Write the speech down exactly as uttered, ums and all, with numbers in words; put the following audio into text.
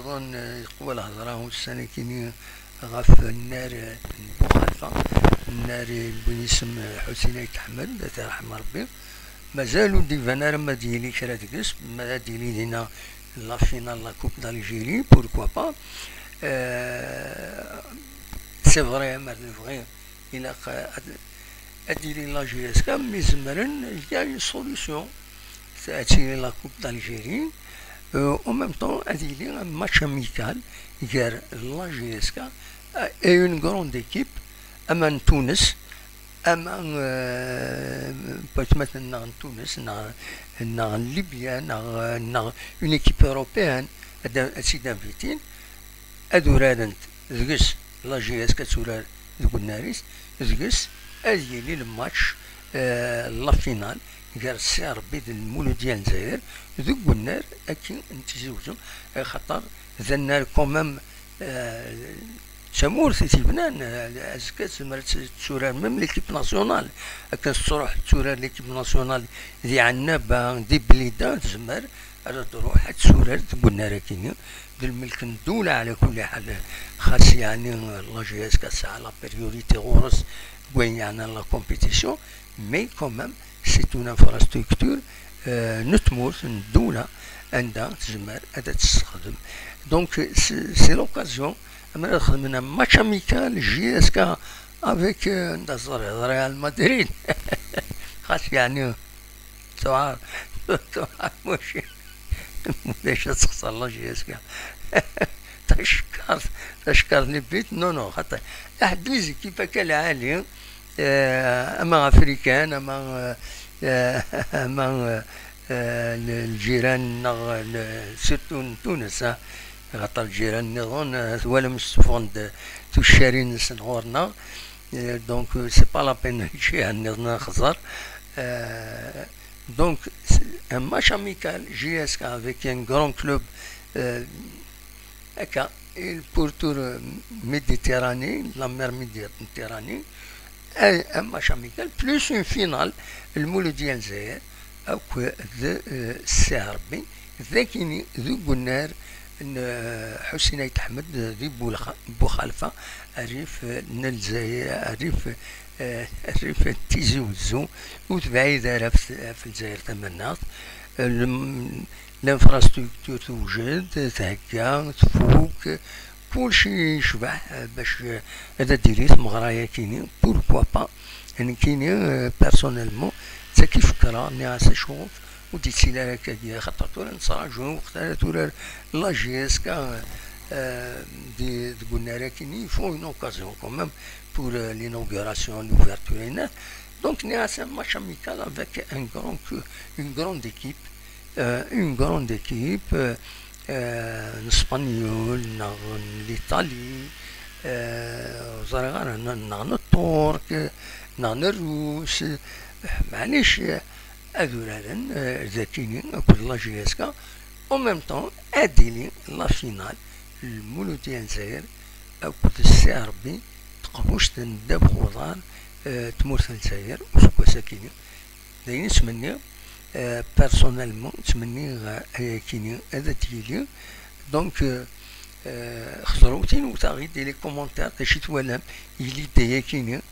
Yeqwa lhedra ussan-agi-nni ɣef nnar n Buxalfa, nnar n win isem Ḥusin Ayt Ḥmed, ad t-yerḥem Rebbi. Mazal ur d-iban ara ma ad yili kra deg-s, ma ad yili dinna la finale la Coupe d'Algérie, pourquoi pas. Euh, c'est vrai, ma d lebɣi, ilaq ad, ad d-yili la J S K, mi zemren, il y a une solution. Ad tili la Coupe d'Algérie, euh, en même temps, ad yili un match amical gar la J S K et une grande équipe, ama n Tunes, ama, euh, weltma-tneɣ n Tunes, neɣ, neɣ n Libya, neɣ, neɣ une équipe européenne, ad, ad tt-id-invitin, ad urarent deg-s la J S K ad turar deg unnar-is, deg-s ad yili le match, euh, la finale, gar Ssi Rebbi d Lmuludya n Lezzayer, deg unnar akkin n Tizi Uzzu, axaṭer d annar quand même, euh, d tamurt i t-yebnan, euh, azekka tezmer ad tt-, turar même l'équipe nationale. Akken tettruḥ turar l'équipe nationale di Ɛennaba, di Blida, tezmer ad d-truḥ ad turar deg unnar akkin. D lmelk n ddula ɛla kulli ḥal, xas yeɛni la J S K tesɛa la priorité ɣur-s deg wayen yeɛnan la compétition, mais quand même c'est une infrastructure, euh, n tmurt, n ddula, anda tezmer ad tt-tessexdem. Donc c'est, c'est l'occasion, amer ad xedmen un match amical J S K avec, euh, anda ẓriɣ, Real Madrid. Xas yeɛni tuɛar, tuɛar mačči. Ulac ad texṣer la J S K. Tacekkart, tacekkart n bit, non, non, xaṭi. Aḥed les équipes akka lɛali, euh, ama africain, ama, euh, euh, ama, euh, euh, l-, lǧiran neɣ, euh, surtout n Tunes, ah. Axaṭer lǧiran nniḍen, euh, twalam ssufɣen-d tuccarin-nsen ɣur-neɣ. Euh, donc, euh, c'est pas la peine lǧiran nniḍen ad nexẓer. Euh, donc, c'est un match amical, J S K avec un grand club, euh, akka, il pourtour, euh, Méditerranée, la mer Méditerranée, un, un match amical, plus une finale, Lmuludya n Lezzayer akked, euh, Ssi Rebbi, d akini deg unnar n, euh, Ḥusin Ayt Ḥmed di Bulxa-, Buxalfa, rrif, euh, n Lezzayer, rrif, euh, rrif n Tizi Uzzu, ur tebɛid ara ɣef, ɣef Lezzayer Tamaneɣt. Euh, lem-, l'infrastructure tewjed, thegga, tfuk, kullec yecbeḥ, eh, bac, eh, ad d-tili tmeɣra-yakini, pourquoi pas. Nekkini, eh, personnellement, d tagi i fekkreɣ, nniɣ-as acuɣef ur d-yettili ara akkagi, axaṭer tura nettraǧu lweqt ara turar la J S K, eh, di, deg unnar-akini, il faut une occasion quand même pour, eh, l'inauguration, l'ouverture, et tout. Donc, nniɣ-as un match amical avec un grand cœur, une grande équipe, euh, une grande équipe, euh, euh, n Spanyul, neɣ n l'Italie, euh, ur ẓriɣ ara, n-, neɣ n Ṭṭurk, neɣ n Rrus, euh, maɛlic, euh, ad uraren, euh, dakini akked la J S K. En même temps, ad d-tili la finale, Lmuludya n Lezzayer akked Ssi Rebbi, teqbuct n ddabex uḍar, euh, tmurt n Lezzayer, useggas-akini. D ayen i ttmenniɣ, euh, personnellement, ttmenniɣ, euh, ayakini ad d-yili. Donc, euh, euh, xeẓrewt-in, wwteɣ-id les commentaires, d acu i twalam, yili-d ayakini,